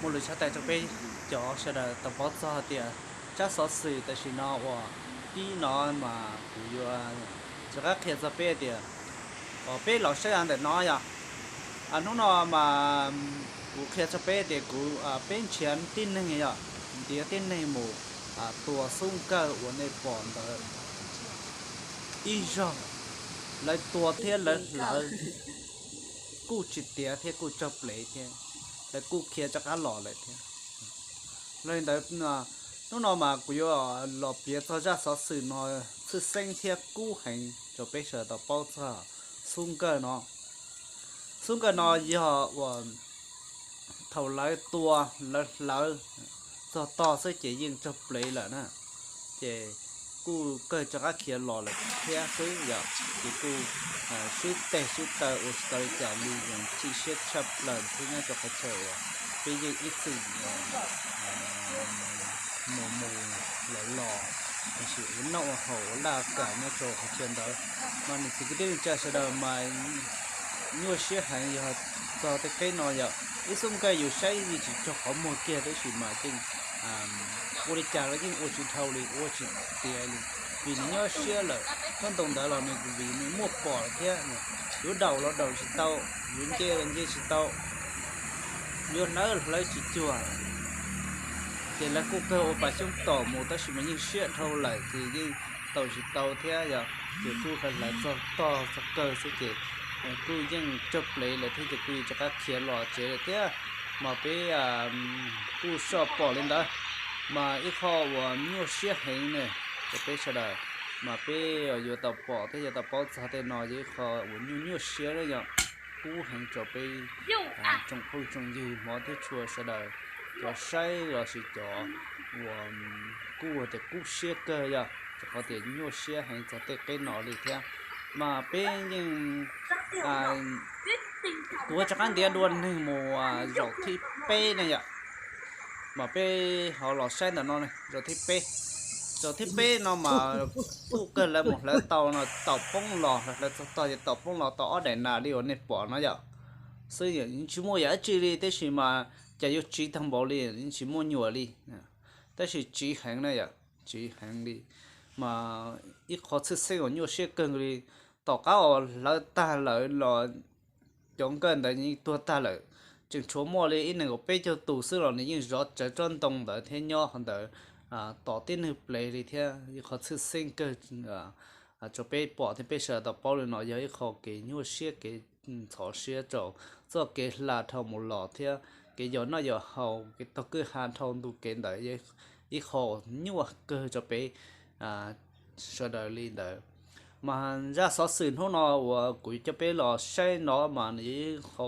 Muaj lus tshaj tawm rau peb cov sawv daws tau paub txog tias tsab xov xwm tam sim no uas pib no mas kuv yuav rov qab qhia txog peb tias uas peb los saib ntawm no yog hnub no mas kuv qhia txog peb tias kuv, peb nrhiav tib neeg yog ntiav tib neeg mus tua xub nkawj uas nej pom ntawd ib zaug. Lawv tua thiab lawv hlawv kuj tsis tiav thiab kuj raug plev thiab, lawv kuj khiav rov qab los lawm thiab. Los li ntawd, hnub no mas kuv yuav los piav txog zaj xov xwm no tshwj xeeb thiab kub heev rau peb sawv daws tau paub txog xub nkawj no. Xub nkawj no yog uas thaum lawv tua, lawv hlawv txog tog xwb ces yeej raug plev lawm na, ces kuj kawg rov qab khiav los lawm thiab xwb yom. Ces kuj sib teg sib taw ua tsis tau li cas li, yeej txhij siab tshaj plaws thiab nyob rau qhov chaw uas peb yeej ib txwm mus mus los los, tiam sis ua noj ua haus ua laj kam nyob rau qhov chaw ntawd. Mas niam txiv kwv tij neej tsa sawv daws mas nyuaj siab heev yog txog tej qeb no yom. Ib xub nkawj yus saib yeej tsis raug qhov muag kiag tab sis mas yeej ua li cas los yeej ua tsis dhau li, ua tsis tiav li, vim nws nyuaj siab lawm. Tsob ntoo ntawd los nws vim nws muaj pom thiab, yuav daus los daus tsis tau, yuav nce los nce tsis tau, yuav hlawv hlawv tsis cuag. Ces lawv kuj kawg ua pas xyoob tom mus tab sis mas yeej siab dhau lawm ces yeej tau tsis tau thiab yom. Ces kuj hlawv hlawv txog tog txog kawg xwb ces kuj yeej raug plev lawm thiab ces kuj rov qab khiav los tsev lawm thiab. Mas peb kuj soj pom li ntawd, mas ib qho uas nyuaj siab heev ne rau peb sawv daws, mas peb yuav tau pom thiab yuav tau paub txog tej no yog ib qho uas nyuaj nyuaj siab na yom, kub heev rau peb tsoom phooj tsoom ywg hmov thiab tshua sawv daws, cov saib los sis cov uas kuj tias kub siab kawg yog rau qhov tias nyuaj siab heev txog tej qeb no li thiab. Mas peb yeej, kuv rov qab ntiav dua neeg mus zaum thib peb ne yom. Mas peb ho los saib ntawm no, zaum thib peb, zaum thib peb no mas kuj kawg lawv mus hlawv tau no taum poob los, hlawv txog tog ces taum poob los tau ob daim nas li uas nej pom no yom. Xwb yeej tsis muaj yam dab tsi li tab sis mas cas yuav tsiv tag npaum li, yeej tsis muaj nyuam li, tab sis tsiv heev na yom, tsiv heev li. Mas ib qho tshwj xeeb uas nyuaj siab kawg li, tom qab uas hlawv tag lawm los cov nkawj ntawd yeej tuag tag lawm, tseem tshuav muaj li ib nees nkaum peb caug tus xwb los nws yeej zov tsawv tsob ntoo ntawd thiab nyob qhov ntawd tos tib neeg plev li thiab. Ib qho tshwj xeeb kawg rau peb pom thiab peb sawv daws tau paub li no yog ib qho kev nyuaj siab kev ntxhov siab rau txoj kev hla dhau mus los thiab kev yos noj yos haus kev taug kwj ha dhau ntu kev ntawd, ib qho nyuaj kawg rau peb sawv daws li ntawd. Mas zaj xov xwm hnub no uas kuv coj peb los saib no mas nws yog ib qho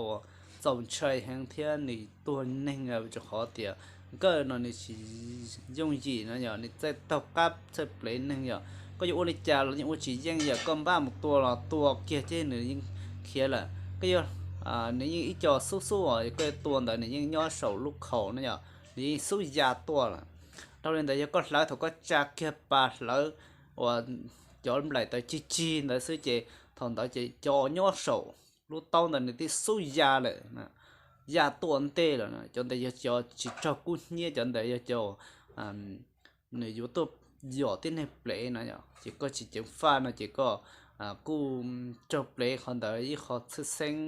txaus ntshai heev thiab nws tuag neeg rau qhov tias nkawj no nws tsis yooj yim no yog nws txawj taug qab txawj plev neeg yog koj yuav ua li cas los yeej ua tsis yeej yog koj npaj mus tua los tua kiag ces nws yeej khiav lawm. Koj yuav, nws yeej ib co xub xub uas koj tua ntawd nws yeej nyob saum lub khaum no yog nws yeej xub ya tuaj lawm. Dhau li ntawd yog koj hlawv thaum koj tsa kiag pas hlawv uas cov nplaim tawv cig cig ntawd xwb ces thaum ntawd ces cov nyob saum lub taub ntawd nws twb xub ya lawm, ya tuaj ntej lawm. Cov ntawd yog cov tsis raug kub hnyiab, cov ntawd yog cov nws yuav tuaj yos tib neeg plev no yom, ces koj tsis ceev faj no ces koj kuj raug plev. Qhov ntawd ib qho tshwj xeeb,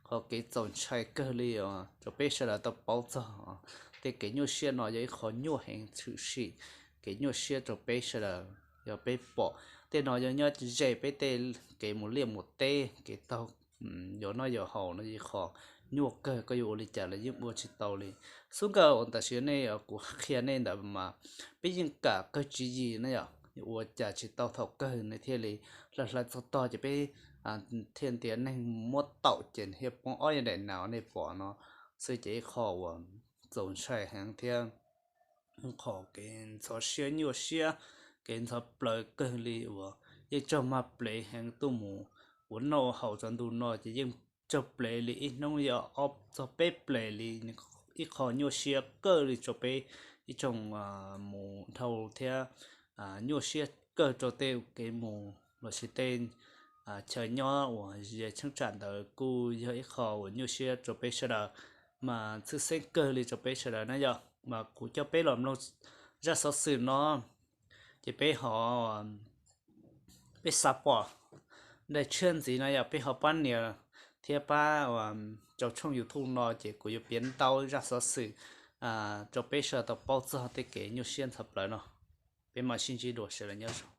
qhov kev txaus ntshai kawg li os rau peb sawv daws tau paub txog tej kev nyuaj siab no yog ib qho nyuaj heev tshwm sim, kev nyuaj siab rau peb sawv daws. Yog peb pom tej no yog nyob ze peb tej kev mus liaj mus teb, kev taug yos noj yos haus no ib qho nyuaj kawg, koj yuav ua li cas los yeej ua tsis tau li. Xub nkawj uas tam sim nej kuv qhia nej ntawd mas peb yeej kam kawg tswv yim na yom, ua cas tsis tau thaum kawg nws thiaj li hlawv hlawv txog tog ces peb thiaj ntiav neeg muab taum ces thiaj poob ob yam daim nas nej pom no xwb ces ib qho uas txaus ntshai heev thiab qhov kev ntxhov siab nyuaj siab, kev ntxhov plawv kawg li uas yeej raug mag plev heev tuaj mus ua noj ua haus rau ntu no ces yeej raug plev li ib hnub yog ob txog peb plev li. Ib qho nyuaj siab kawg li rau peb ib tsoom mus dhau thiab nyuaj siab kawg rau tej kev mus los sis tej chaw nyob uas ze cheeb tsam ntawd kuj yog ib qho uas nyuaj siab rau peb sawv daws. mas tshwj xeeb kawg li rau peb sawv daws na yog mas kuv coj peb los mloog zaj xov xwm no, ces peb ho peb xav pom daim tshiab ntxiv no yog peb ho pab nias thiab pab rau tshooj YouTube no ces kuv yuav piav ntau zaj xov xwm rau peb sawv daws tau paub txog tej kev nyuaj siab ntxhov plawv no. Peb mam sib ntsib dua, sawv daws nyob zoo.